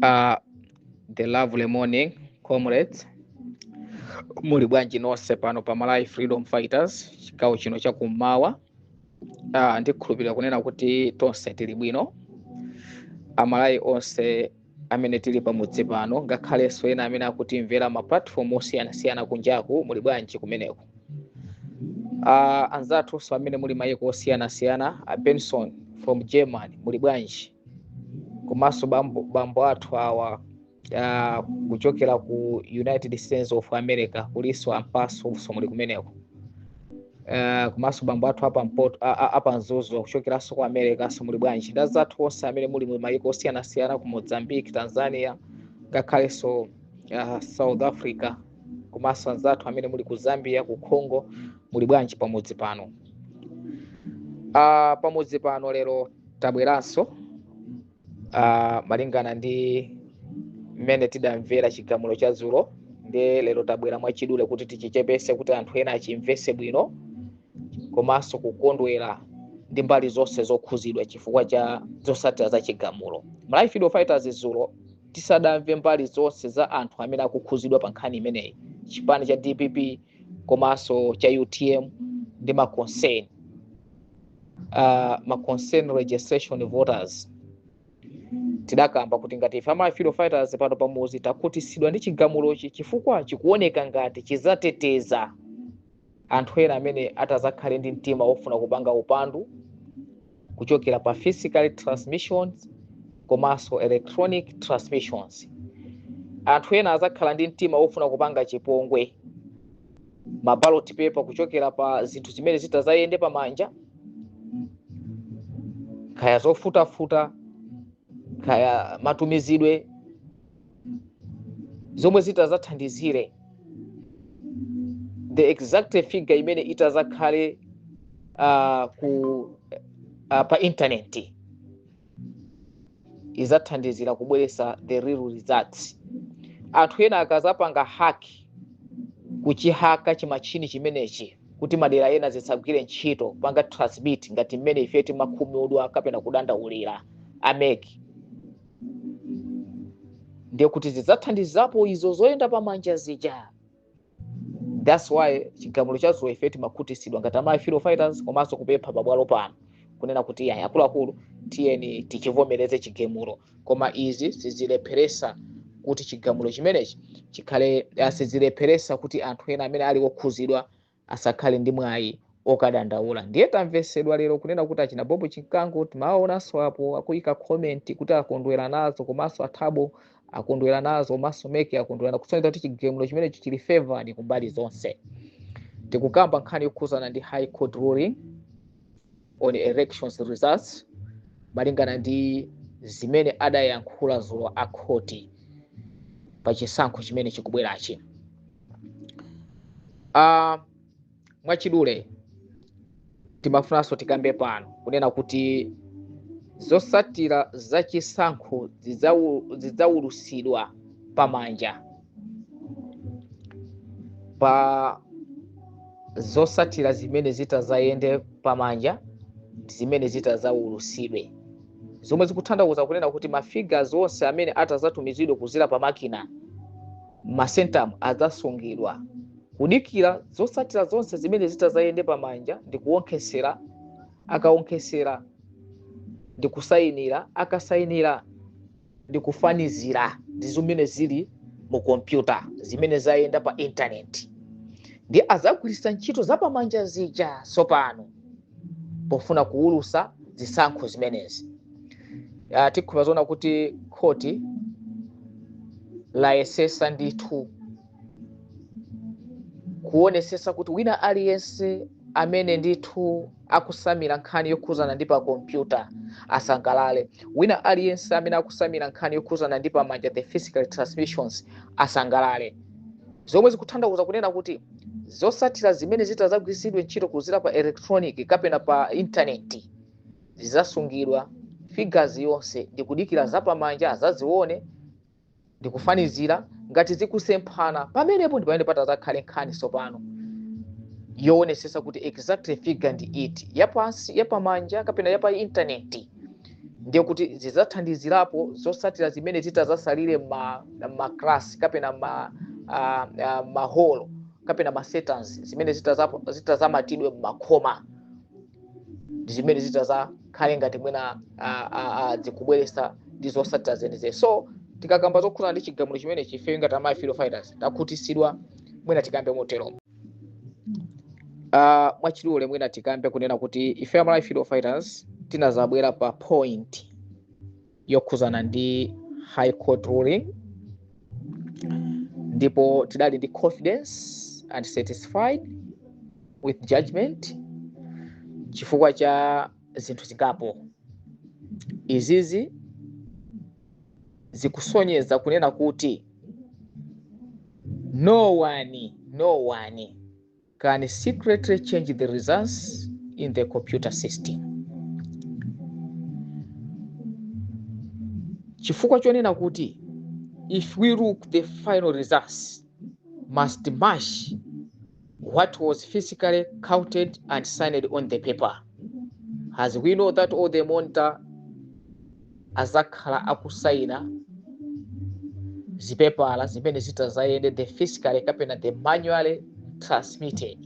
The lovely morning, comrades. Muli bwanji nonse pano pa Malawi Freedom Fighters, chigawo chino chakummawa? Ndikhulupirira kunena kuti tonse tili bwino. Amalawi onse amene tili pamudzi pano, ngakhalenso ena amene akutimvera ma platform osiyanasiyana kunjaku, muli bwanji kumeneko? Anzathunso amene muli mayiko osiyanasiyana, a Benson from Germany, muli bwanji? Komanso bambo athu awa kuchokera ku United States of America, kuliso ampaso muli kumeneko? Komanso bambo athu apa mpoto apa Mzuzu kuchokeranso ku America so muli bwanji? Ndi anzathu onse amene muli mu mayiko osiyanasiyana, ku Mozambique, Tanzania, ngakhalenso South Africa, komanso anzathu amene muli ku Zambia, ku Congo, muli bwanji pamudzi pano? Pamudzi pano lero tabweranso malingana ndi mmene tidamvera chigamulo cha dzulo. Ndi lero tabwera mwachidule kuti tichichepese kuti anthu ena achimvese bwino, komanso kukondwera ndi mbali zonse zokhuzidwa chifukwa cha zotsatira za chigamulo. Malawi Freedom Fighters, dzulo tisadamve mbali zonse za anthu amene akukhuzidwa pa nkhani imeneyi, chipani cha DPP komanso cha UTM, ndi ma concern registration voters, tidakamba kuti ngati ife Malawi Freedom Fighters pano pamuzi takhutitsidwa ndi chigamulochi, chifukwa chikuoneka ngati chizateteza anthu ena amene atazakhale ndi mtima wofuna kupanga upandu kuchokera pa physical transmissions komanso electronic transmissions. Anthu ena azakhala ndi mtima wofuna kupanga chipongwe ma ballot paper kuchokera pa zinthu zimene zitazayende pamanja, kaya zofutafuta, kaya matumizidwe, zomwe zitazathandizire the exact figure imene itazakhale ku pa internet izathandizira kubweretsa the real results. Anthu ena akazapanga hack, kuchihaka chimachini chimenechi kuti madera ena zisagwire ntchito panga transmit, ngati mmene ife timakhumudwa kapena kudandaulira a MEC, ndiye kuti zidzathandizapo izo zoyenda pamanja zija. That's why chigamulo cha dzulo ife timakhutitsidwa ngati Amalawi Freedom Fighters, komanso kupempha pabwalo pano kunena kuti yayi, akuluakulu, tiyeni tichivomereze chigamulo. Koma izi sizilepheresa kuti chigamulo chimenechi chikhale, sizilepheresa kuti anthu ena amene ali okhuzidwa asakhale ndi mwayi okadandaula. Ndiye tamvesedwa lero kunena kuti achina Bobo Chinkango timawaonanso apo akuyika comment kuti akondwera nazo, komanso athabo akondwera nazo, komanso MEC akondwera, kusonyeza kuti chigamulo chimenechi chili favored kumbali zonse. Tikukamba nkhani yokhuzana ndi High Court ruling on elections results, malingana ndi zimene adayankhula dzulo a khoti pa chisankho chimene chikubwerachi. Mwachidule timafunanso tikambe pano kunena kuti zotsatira za chisankho zidzaulusidwa pamanja pa zotsatira zimene zitazayende pamanja, zimene zitazaulusidwe, zomwe zikutanthauza kunena kuti ma figures onse amene atazatumizidwe kuzira pa makina masentamu adzasungidwa kudikira zotsatira zonse zimene zitazayende pamanja ndi kuonkhesera. Akaonkhesera ndi kusayinira, akasayinira ndi kufanizira ndi zimene zili mu kompyuta, zimene zayenda pa intaneti, ndi azagwiritsa ntchito zapamanja zija tsopano pofuna kuwulusa zisankho zimenezi. Tikhoza zoona kuti khoti layesesa ndithu kuonesesa kuti wina aliyense amene ndithu akusamira nkhani yokhuzana ndi pa kompyuta asangalale, wina aliyense amene akusamira nkhani yokhuzana ndi pamanja, the physical transmissions, asangalale, zomwe zikutanthauza kunena kuti zotsatira zimene zitazagwiritsidwe ntchito kuzira pa electronic kapena pa intaneti zizasungidwa, figures yonse, ndikudikira zapamanja azazione ndikufanizira. Ngati zikusemphana, pamenepo ndi pamene patazakhale nkhani tsopano yoonesesa kuti exact figure ndi iti, yapansi, yapamanja kapena yapa intaneti. Ndiye kuti zidzathandizirapo zotsatira zimene zitazasalire ma class kapena maholo kapena ma centers zimene zitazamatidwe mmakhoma, ndi zimene zitazakhale ngati mwina zikubweretsa ndi zotsatira zenizeni. So tikakamba zokhudzana ndi chigamulo chimene ife ngati ama Freedom Fighters takhutitsidwa, mwina tikambe motero. Mwachidule mwina tikambe kunena kuti ife ama Freedom Fighters tinazabwera pa point yokhudzana ndi High Court ruling, ndipo tidali ndi confidence and satisfied with judgment chifukwa cha zinthu zingapo. Izizi zikusonyeza kunena kuti no one, no one can secretly change the results in the computer system, chifukwa chonena kuti if we look, the final results must match what was physically counted and signed on the paper, as we know that all the monitor azakhala akusaina zipepala zimene zitazayende the physically kapena the manually transmitted,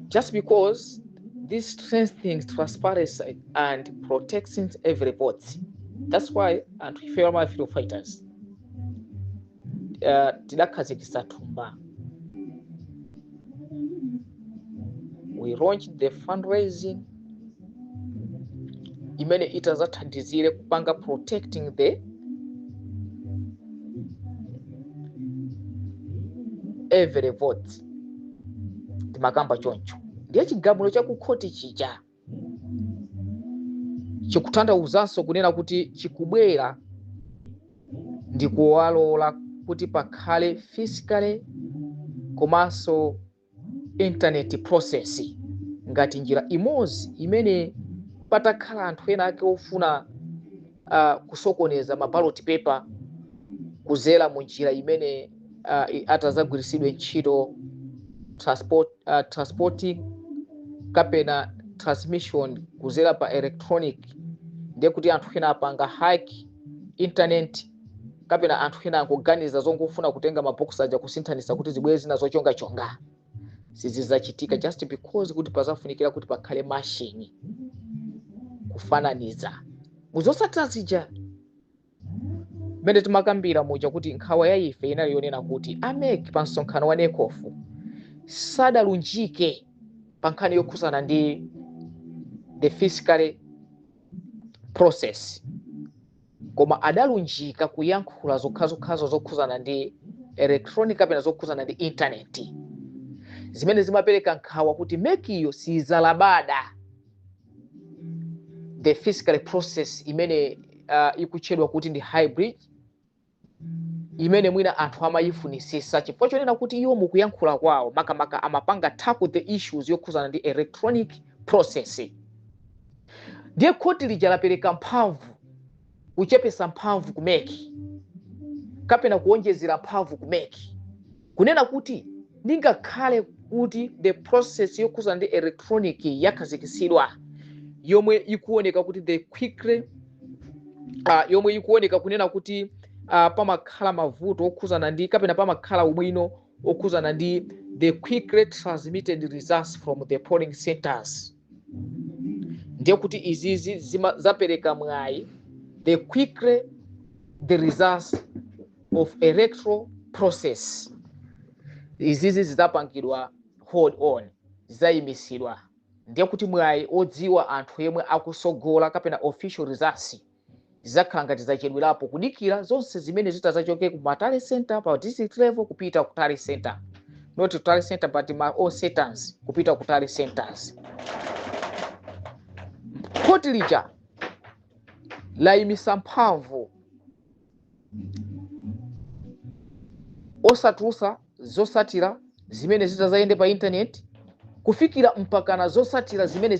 just because this strengthens transparency and protects every vote. That's why anthu ife ama Freedom Fighters tidakhazikitsa thumba. We launched the fundraising imene itazathandizire kupanga protecting the every vote. Timakamba choncho. Ndiye chigamulo chakukhoti chija chikutanthauzanso kunena kuti chikubwera ndi kuwalola kuti pakhale physically komanso internet process ngati njira imodzi imene patakhala anthu ena ake ofuna kusokoneza ma ballot paper kuzera mu njira imene atazagwiritsidwe ntchito transporting kapena transmission kuzera pa electronic, ndiye kuti anthu ena apanga hack internet kapena anthu ena angoganiza zongofuna kutenga mabox aja kusinthanisa kuti zibwere zina zochongachonga, sizizachitika, just because kuti pazafunikira kuti pakhale machine kufananiza muzotsatira zija. Mmene timakambira muja kuti nkhawa ya ife inali yonena kuti a MEC pa msonkhano wa NECOF sadalunjike pa nkhani yokhuzana ndi the fiscal process, koma adalunjika kuyankhula zokhazokhazo zokhuzana ndi electronic kapena zokhuzana ndi internet, zimene zimapereka nkhawa kuti MEC yo sizalabada the fiscal process imene ikutchedwa kuti ndi hybrid, imene mwina anthu amayifunisisa, chifukwa chonena kuti iwo mukuyankhula kwawo makamaka amapanga tackle the issues yokhuzana ndi electronic process. Ndiye khoti lija lapereka mphamvu, kuchepesa mphamvu ku MEC kapena kuonjezera mphamvu ku MEC, kunena kuti ningakhale kuti the process yokhuzana ndi electronic yakhazikitsidwa, yomwe ikuoneka kuti the quickly yomwe ikuoneka kunena kuti pamakhala mavuto okhuzana ndi kapena pamakhala ubwino okhuzana ndi the quickly transmitted results from the polling centers, ndiye kuti izizi zapereka mwayi the quickly the results of electoral process. Izizi zidzapangidwa hold on, zidzayimisidwa. Ndiye kuti mwayi odziwa anthu yemwe akusogola kapena official results zidzakhala ngati zachedwerapo, kudikira zonse zimene zitazachoke ku ma tally center pa district level kupita ku tally center, not to tally center but ma all centers, kupita ku tally centers. Khoti lija layimisa mphamvu osatulutsa zosatira zimene zitazayende pa internet kufikira mpakana zosatira zimene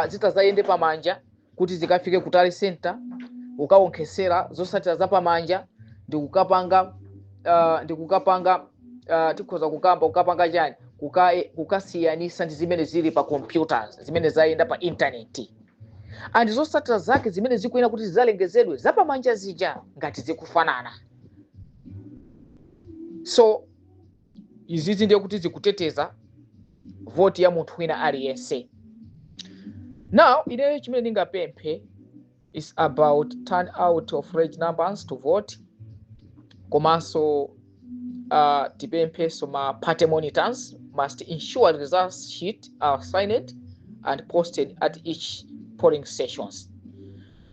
zitazayende pamanja kuti zikafike ku tally center, ukaonkhesera zosatira za pamanja ndi kukapanga, tikhoza kukamba kukapanga chani, Kukasiyanisa ndi zimene zili pa computers, zimene zayenda pa internet, and zotsatira zake zimene zikuyenera kuti zizalengezedwe zapamanja zija ngati zikufanana. So izizi ndiye kuti zikuteteza voti ya munthu wina aliyense. Now ineyo chimene ndingapemphe is about turn out of large numbers to vote, komanso tipempheso ma party monitors must ensure results sheet are signed and posted at each polling stations.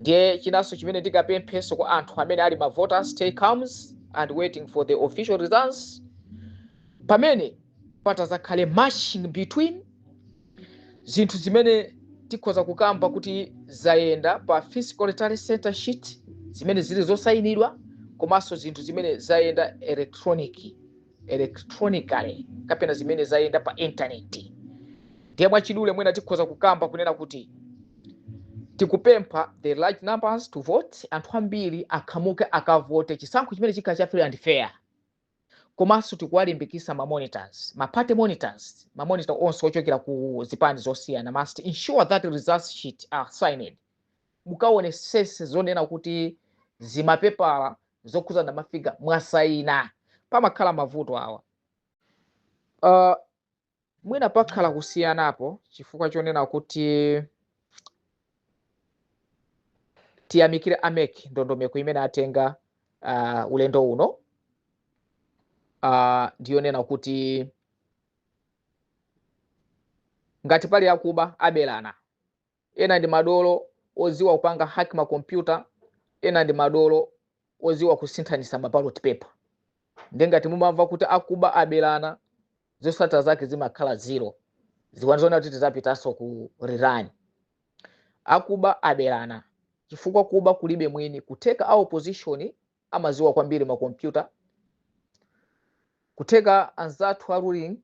Ndiye chinanso chimene ndingapempheso kwa anthu amene ali ma voters, stay calm and waiting for the official results pamene patazakhale matching between zinthu zimene tikhoza kukamba kuti zayenda pa physical tally center sheet zimene zili zosayinidwa, komanso zinthu zimene zayenda electronically kapena zimene zayenda pa internet. Ndiye mwachidule mwina tikhoza kukamba kunena kuti tikupempha the large numbers to vote, anthu ambiri akhamuke akavote, chisankho chimene chikhala cha free and fair. Komanso tikuwalimbikisa ma monitors, ma party monitors, ma monitor onse ochokera ku zipani zosiyana must ensure that results sheet are signed. Mukaonesese zonena kuti zimapepala zokhuzana ma figure mwasayina. Pamakhala mavuto awa, mwina pakhala kusiyanapo chifukwa chonena kuti tiyamikire a MEC ndondomeko imene atenga ulendo uno, ndiyonena kuti ngati pali akuba abelana, ena ndi madolo oziwa kupanga hack makompyuta, ena ndi madolo oziwa kusinthanisa ma ballot paper. Ndi ngati mumamva kuti akuba abelana, zotsatira zake zimakhala zero, ziwanizona kuti tizapitanso ku rerun. Akuba abelana chifukwa kuba kulibe mwini. Kutheka a opposition amaziwa kwambiri makompyuta, kutheka anzathu a ruling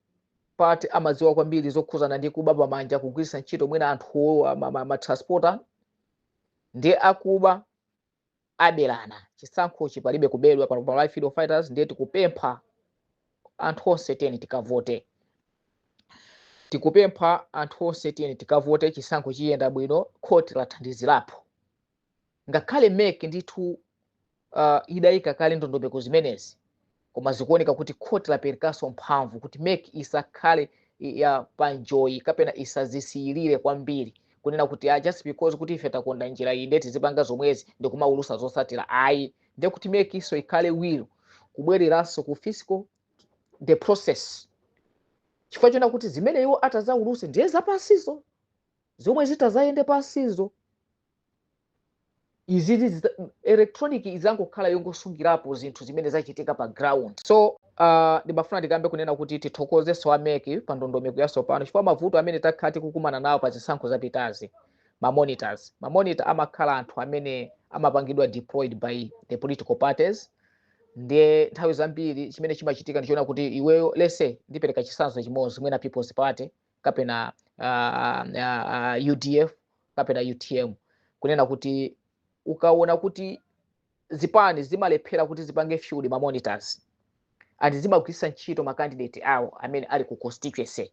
party amaziwa kwambiri zokhuzana ndi kuba pamanja, kugwiritsa ntchito mwina anthu ma transporter. Ndiye akuba abelana, chisankhochi palibe kubedwa pano pa Life Freedom Fighters. Ndiye tikupempha anthu onse, tiyeni tikavote. Tikupempha anthu onse, tiyeni tikavote. Chisankho chiyenda bwino, khoti lathandizirapo. Ngakhale MEC ndithu idayika kale ndondomeko zimenezi, koma zikuoneka kuti khoti laperekanso mphamvu kuti MEC isakhale ya panjoyi kapena isazisiyirire kwambiri kunena kuti just because kuti ife takonda njira iyi ndiye tizipanga zomwezi ndikumaulusa zosatira. Ayi, ndiye kuti MEC iso ikhale will kubwereranso ku physical the process, chifukwa chona kuti zimene iwo atazauluse ndiye zapansizo, zomwe zitazayende pansizo. Izizi electronic izangokhala yongosungirapo zinthu zimene zachitika pa ground. So ndimafuna ndikambe kunena kuti tithokozeso a MEC pa ndondomeko yatsopano, chifukwa mavuto amene takhala tikukumana nawo pa zisankho zapitazi, ma monitors, ma monitor amakhala anthu amene amapangidwa deployed by the political parties. Ndiye nthawi zambiri chimene chimachitika ndichoona kuti iweyo, let's say ndipereka chitsanzo chimodzi, mwina People's Party kapena UDF kapena UTM, kunena kuti ukaona kuti zipani zimalephera kuti zipange field ma monitors and zimagwiritsa ntchito ma candidate awo amene ali ku constituency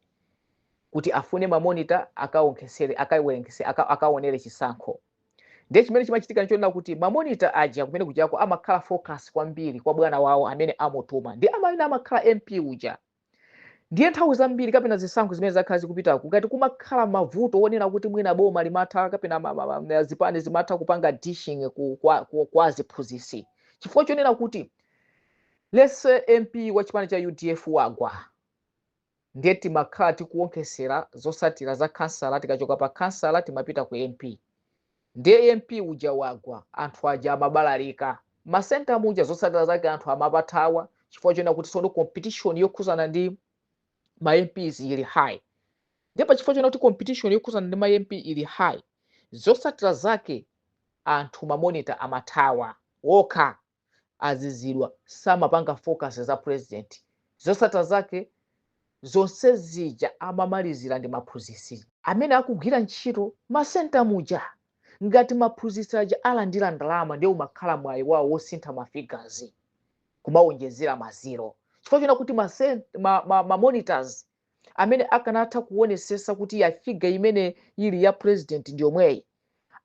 kuti afune ma monitor akaonkhesere, akawerengese, akaonere chisankho. Ndiye chimene chimachitika nchonena kuti ma monitor aja kumene kujako amakhala focus kwambiri kwa bwana wawo amene amutuma, ndi amene amakhala MP uja. Ndiye nthawi zambiri kapena zisankho zimene zakhala zikupitaku, ngati kumakhala mavuto onena kuti mwina boma limatha kapena zipani zimatha kupanga dishing kwa aziphunzitsi, chifukwa chonena kuti, let's say, MP wa chipani cha UDF wagwa, ndiye timakhala tikuonkhesera zosatira za kansala. Tikachoka pa kansala timapita ku MP. Ndiye MP uja wagwa, anthu aja amabalalika masenta muja, zosatira zake anthu amapathawa, chifukwa chonena kuti sono competition yokhuzana ndi ma MPs ili high. Ndiye pachifukwa chonena kuti competition yokhuzana ndi ma MP ili high, zosatira zake anthu ma monitor amathawa wokha, azizidwa, samapanga focus za president. Zosatira zake zonse zija amamalizira ndi maphunzitsi amene akugwira ntchito masenta muja. Ngati maphunzitsi aja alandira ndalama, ndiye umakhala mwayi wawo wosintha ma figures, kumawonjezera ma zero, chifukwa chonena kuti ma monitors Amene akanatha kuonesesa kuti ya figure imene ili ya president ndi yomweyi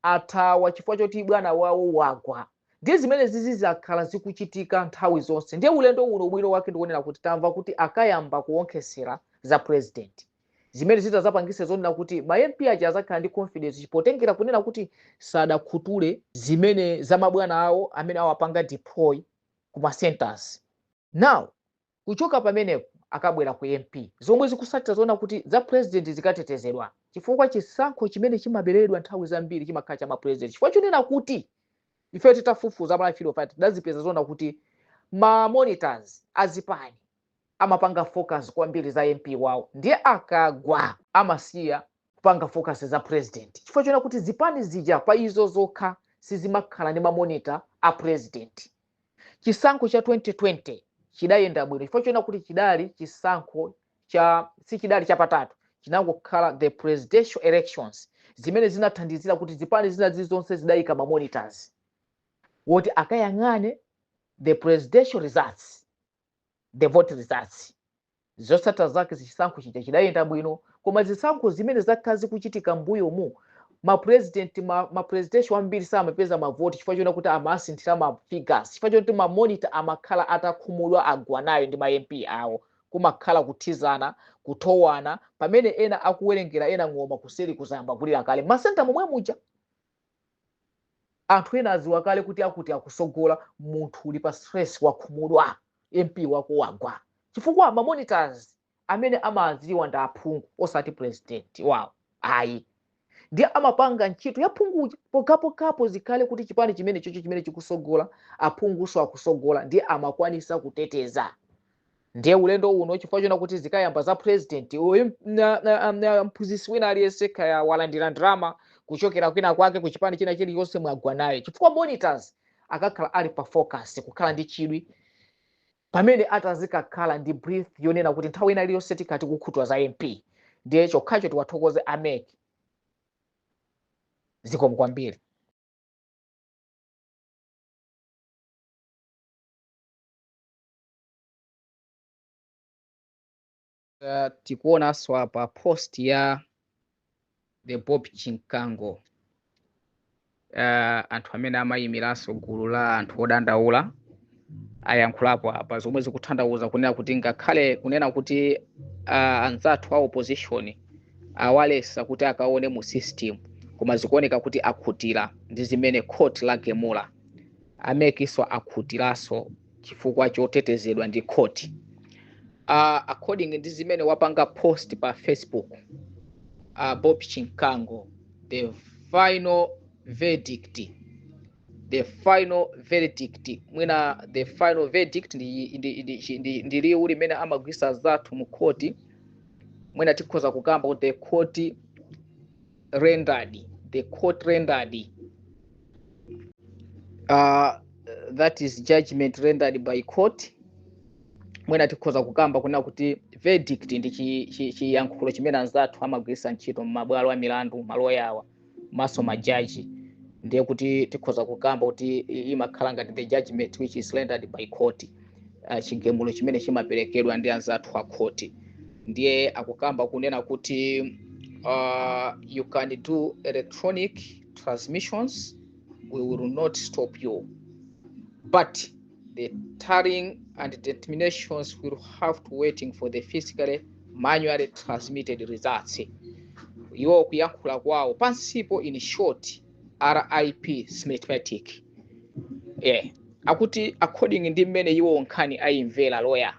athawa chifukwa choti bwana wawo wagwa. Ndiye zimene zizi zakhala zikuchitika nthawi zonse. Ndiye ulendo uno ubwino wake ndikuonera kuti tamva kuti akayamba kuonkhesera za president, zimene zitazapangise zonena kuti ma MP aja azakhala ndi confidence, potengera kunena kuti sadakhutule zimene za mabwana awo amene awapanga deploy kuma centers. Now kuchoka pamenepo akabwera ku MP, zomwe zikusatira zoona kuti za president zikatetezedwa, chifukwa chisankho chimene chimaberedwa nthawi zambiri chimakhala cha ma president, chifukwa chonena kuti ife titafufuza mala field fight tidazipeza zoona kuti ma monitors azipani amapanga focus kwambiri za MP wawo, ndiye akagwa amasiya kupanga focus za president, chifukwa chonena kuti zipani zija pa izo zokha sizimakhala ndi ma monitor a president. Chisankho cha 2020 chidayenda bwino chifukwa chonena kuti chidali chisankho cha sichidali chapatatu, chinangokhala the presidential elections, zimene zinathandizira kuti zipani zina zilizonse zidayika ma monitors woti akayang'ane the presidential results, the vote results. Zotsatira zake zichisankho chija chidayenda bwino. Koma zisankho zimene zakhala zikuchitika mbuyomu, ma president ma presidential ambiri samapeza mavoti chifukwa chonena kuti amasinthira ma figures, chifukwa choti ma monitor amakhala atakhumudwa, agwa nayo ndi ma MP awo. Kumakhala kuthizana, kuthowana, pamene ena akuwerengera ena ng'oma kuseri kuzayamba kulira kale ma center momwe muja. Anthu ena aziwa kale kuti akuti akusogola. Munthu uli pa stress, wakhumudwa, MP wako wagwa, chifukwa ma monitors amene amaziwa ndi aphungu, osati president wawo ayi. Ndiye amapanga ntchito ya phunguja pokhapokhapo zikhale kuti chipani chimene chocho chimene chikusogola, aphunguso akusogola, ndiye amakwanisa kuteteza. Ndiye ulendo uno, chifukwa chona kuti zikayamba za president, uyu mphunzitsi wina aliyense kaya walandira ndalama kuchokera kwina kwake ku chipani china chilichonse, mwagwa naye, chifukwa monitors akakhala ali pa focus, kukhala ndi chidwi pamene atazikakhala ndi brief yonena kuti nthawi ina iliyonse tikati kukhutwa za MP. Ndiye chokhacho tiwathokoze a MEC, zikomo kwambiri. Tikuonanso apa post ya the Bob Chinkango, anthu amene amayimiranso gulu la anthu odandaula ayankhulapo apa, zomwe zikutanthauza kunena kuti ngakhale kunena kuti anzathu a opposition awalesa kuti akaone mu system, koma zikuoneka kuti akhutira ndi zimene court lagamula. A MEC-so akhutiranso chifukwa chotetezedwa ndi court. According ndi zimene wapanga post pa Facebook Bob Chinkango, the final verdict, the final verdict, mwina the final verdict ndi liwu limene amagwisa zathu mu court. Mwina tikhoza kukamba kuti the court rendered, the court rendered, that is judgment rendered by court. Mwina tikhoza kukamba kunena kuti verdict ndi chiyankhulo chimene anzathu amagwirisa ntchito m'mabwalo a milandu, maloyawa maso majaji. Ndiye kuti tikhoza kukamba kuti imakhala ngati the judgment which is rendered by court, chigamulo chimene chimaperekedwa ndi anzathu a court. Ndiye akukamba kunena kuti you can do electronic transmissions, we will not stop you, but the tallying and determinations will have to waiting for the physically manually transmitted results. Iwo kuyankhula kwawo pansipo, in short, RIP Smartmatic. Yeah. Akuti according ndi mmene iwo nkhani ayimvera, lawyer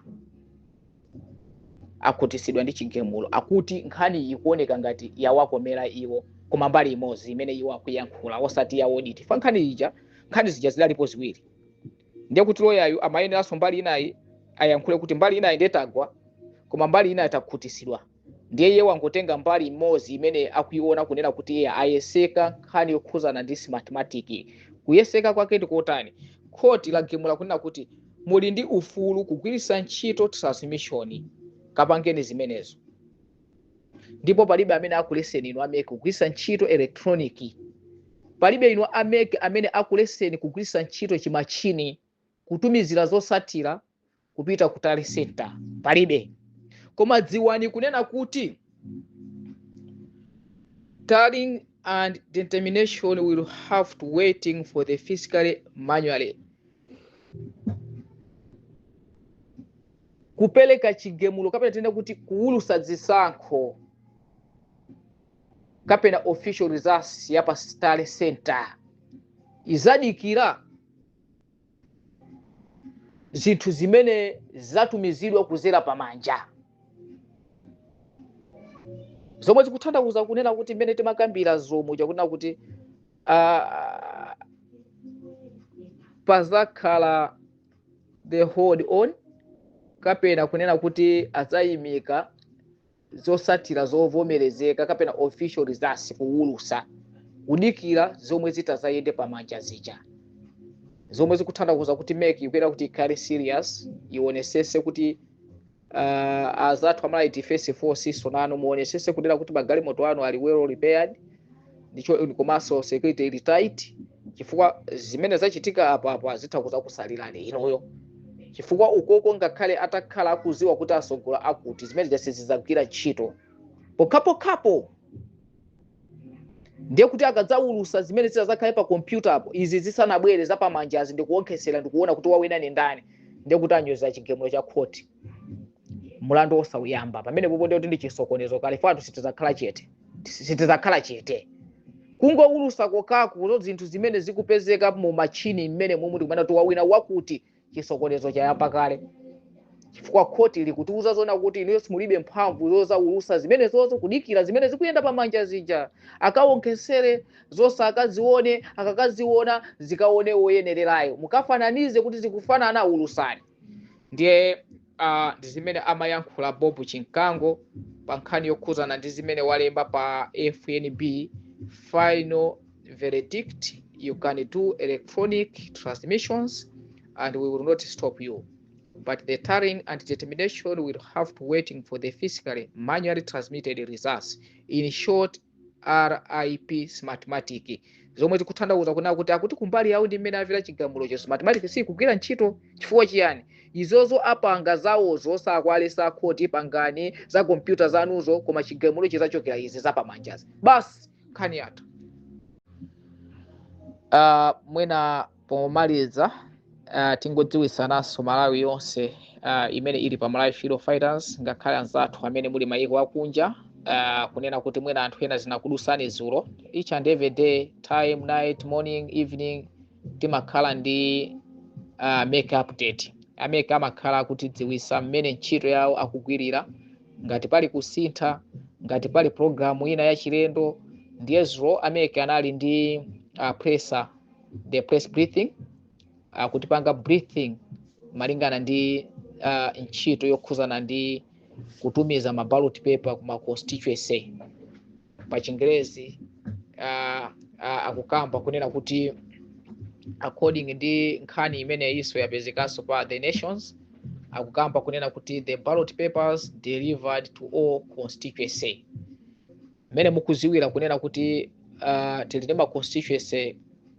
akhutisidwa ndi chigamulo. Akuti nkhani ikuoneka ngati yawakomera iwo, koma mbali imodzi imene iwo akuyankhula, osati ya audit fa nkhani ija. Nkhani zija zidalipo ziwiri. Ndiye kuti loyayu amayeneranso mbali inayi ayankhule kuti mbali inayi ndiye tagwa, koma mbali inayi takhutisidwa. Ndiye iye wangotenga mbali imodzi imene akuiona kunena kuti iye ayeseka nkhani yokhuzana ndi Smartmatic. Kuyeseka kwake ndikotani? Khoti lagamula kunena kuti muli ndi ufulu kugwiritsa ntchito transmission, kapangeni zimenezo, ndipo palibe amene akuleseni inu a MEC kugwiritsa ntchito electronic. Palibe inu a MEC amene akuleseni kugwiritsa ntchito chimachini kutumizira zosatira kupita ku tally center, palibe. Koma dziwani kunena kuti tallying and determination will have to waiting for the physically manually. Kupereka chigamulo kapena tena kuti kuwulusa zisankho kapena official results ya pa tally center izadikira zinthu zimene zatumizidwa kuzera pamanja, zomwe zikutanthauza kunena kuti mmene timakambira zomwe chakunena kuti pazakhala the hold on kapena kunena kuti adzayimika zosatira zovomerezeka kapena official results kuwulusa, kudikira zomwe zitazayende pamanja zija, zomwe zikutanthauza kuti MEC ikuyenera kuti ikhale serious, ionesese kuti azathu a Malawi Defense Force sonano muonesese kunena kuti magalimoto anu ali well repaired ndicho komanso security ili tight, chifukwa zimene zachitika apa apa zitha kuzakusalirani inuyo, chifukwa ukoko ngakhale atakhala akuziwa kuti asogola akuti zimene zase zizagwira ntchito pokhapokhapo, ndiye kuti akadzawulusa zimene zizakhale pa kompyuta apo, izi zisanabwere zapamanjazi ndikuonkhesera ndikuona kuti wawina ni ndani, ndiye kuti anyoza chigamulo cha khoti, mulandu osawuyamba pamene popo, ndiye kuti ndi chisokonezo kale. Fatu sitizakhala chete, sitizakhala chete. Kungowulusa kokaku zinthu zimene zikupezeka mu machini mmene momwe ndikumana kuti wawina wakuti, chisokonezo chayamba kale, chifukwa khoti likutiuza zona kuti inuyo simulibe mphamvu zozawulusa zimene zozo, kudikira zimene zikuyenda pamanja zija akaonkhesere zonse, akazione, akakaziona zikaone woyenererayo, mukafananize kuti zikufanana, ulusani. Ndiye ndi zimene amayankhula Bob Chinkango pa nkhani yokhuzana ndi zimene walemba pa FNB: "Final verdict, you can do electronic transmissions and we will not stop you, but the tallying and determination will have to waiting for the physically manually transmitted results. In short, RIP Smartmatic." Zomwe zikutanthauza kunena kuti akuti kumbali yawo ndi mmene avira chigamulocho, Smartmatic sikugwira ntchito. Chifukwa chiyani? Izozo apanga zawozo, sakwalesa khoti, pangani za kompyuta zanuzo, koma chigamulo chizachokera izi zapamanjazi. Basi, nkhani yathu. Mwina pomaliza, tingodziwisananso Malawi yonse imene ili pa Malawi Freedom Fighters, ngakhale anzathu amene muli mayiko akunja, kunena kuti mwina anthu ena zinakudusani zulo. Each and every day, time, night, morning, evening, timakhala ndi MEC update. A MEC amakhala akutidziwisa mmene ntchito yawo akugwirira, ngati pali kusintha, ngati pali programu ina yachilendo. Ndiye zulo a MEC anali ndi presser, the press briefing, kutipanga briefing malingana ndi ntchito yokhuzana ndi kutumiza ma ballot paper kuma constituency. Pa Chingerezi akukamba kunena kuti according ndi nkhani imene iso yapezekanso pa The Nations, akukamba kunena kuti the ballot papers delivered to all constituency. Mmene mukuziwira kunena kuti tili ndi ma constituency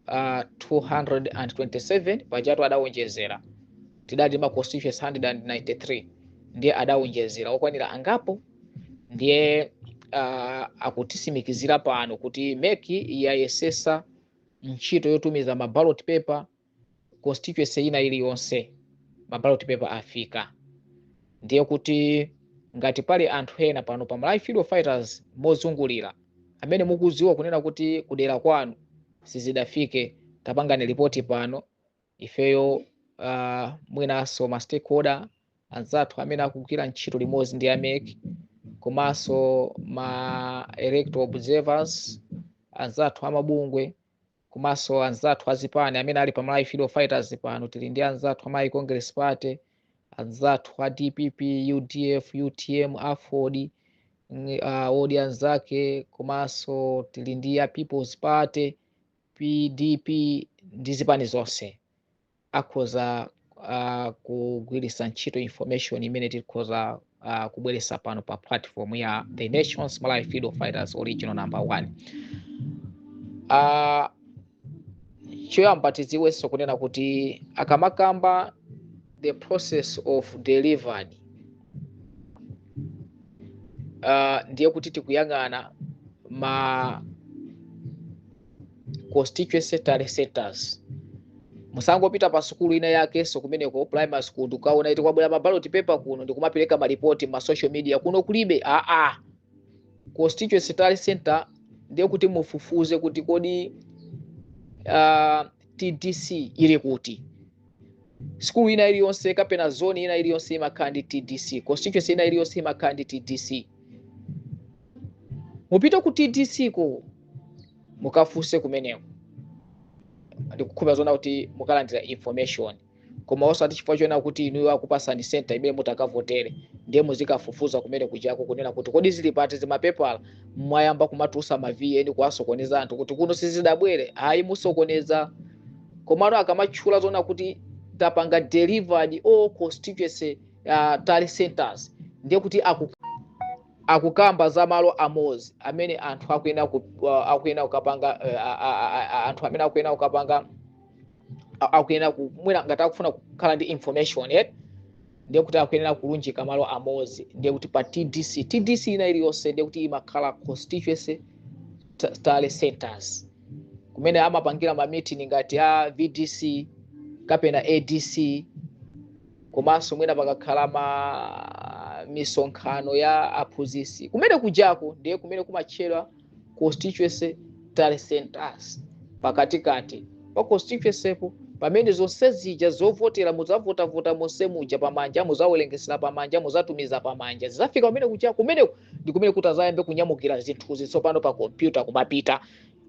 227, pajatu adawonjezera, tidali ma constituency 193, ndiye adawonjezera okwanira angapo. Ndiye akutisimikizira pano kuti MEC yayesesa ntchito yotumiza ma ballot paper constituency ina iliyonse, ma ballot paper afika. Ndiye kuti ngati pali anthu ena pano pa Malawi Freedom Fighters mozungulira amene mukuziwa kunena kuti kudera kwanu sizidafike, tapangani ripoti pano. Ifeyo mwinanso ma stakeholder anzathu amene akugwira ntchito limodzi ndi a MEC, komanso ma electoral observers anzathu amabungwe, komanso anzathu azipani amene ali pa Malawi Freedom Fighters pano, tili ndi anzathu a Malawi Congress Party, anzathu a DPP, UDF, UTM, AFORD, odi anzake, komanso tili ndi a People's Party, PDP, ndi zipani zonse, akhoza kugwiritsa ntchito information imene tikhoza kubweretsa pano pa platform ya The Nations, Malawi Freedom Fighters original number one. Choyamba tidziwenso kunena kuti akamakamba the process of delivered Ndiye kuti tikuyang'ana ma constituency tally centers. Musangopita pa sukulu ina yakenso kumeneko, primary school, ndikukaona iti kwabwera ma ballot paper kuno, ndikumapereka malipoti ma social media, kuno kulibe. Aa, constituency tally center ndiye kuti mufufuze kuti kodi TDC ili kuti. Sukulu ina iliyonse kapena zone ina iliyonse imakhala ndi TDC, constituency ina iliyonse imakhala ndi TDC. Mupite ku TDC ko, mukafunse kumeneko. Ndikukhulupirira zona kuti mukalandira information, koma osati chifukwa chona kuti inuyo akupasani center imene mutakavotere, ndiye muzikafufuza kumene kuchako kunena kuti kodi zili pati zimapepala. Mwayamba kumatulutsa ma VN, kuwasokoneza anthu kuti kuno sizidabwere. Ayi, musokoneza. Komano akamatchula zona kuti tapanga delivered all constituency tally centers, ndiye kuti akukamba za malo amodzi amene anthu akuyenera kukapanga, anthu amene akuyenera kukapanga, akuyenera mwina ngati akufuna kukhala ndi information yet, ndiye kuti akuyenera kulunjika malo amodzi, ndiye kuti pa TDC. TDC ina iliyonse ndiye kuti imakhala constituency tally centers, kumene amapangira ma meeting ngati a VDC kapena ADC, komanso mwina pakakhala ma misonkhano ya aphunzitsi kumene kujako, ndiye kumene kumatchedwa constituency tally centers, pakatikati pa constituency po, pamene zonse zija zovotera mudzavotavota monse muja pamanja, muzawerengesera pamanja, muzatumiza pamanja, zizafika pamene kuja. Kumeneko ndi kumene kuti azayambe kunyamukira zinthuzi tsopano pa kompyuta, kumapita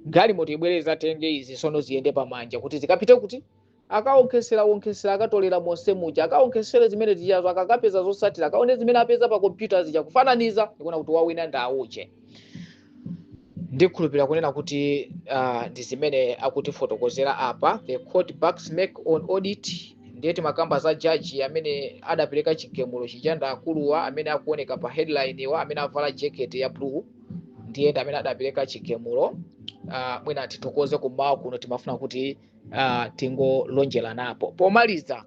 galimoto ibwere zatenge izi, sono ziyende pamanja kuti zikapite kuti akaonkhesera onkhesera, akatolera monse muja, akaonkhesere zimene zijazo, akakapeza zosatira, akaone zimene apeza pa kompyuta zija, kufananiza, ndikuona kuti wawina ndi auche. Ndikhulupirira kunena kuti ndi zimene akutifotokozera apa. "The court backs MEC on audit." Ndiye timakamba za jaji amene adapereka chigamulo chija, ndi akuluwa amene akuoneka pa headline wa amene avala jacket ya blue, ndiye ndi amene adapereka chigamulo. Mwina tithokoze kummawa kuno, timafuna kuti tingolonjeranapo. Pomaliza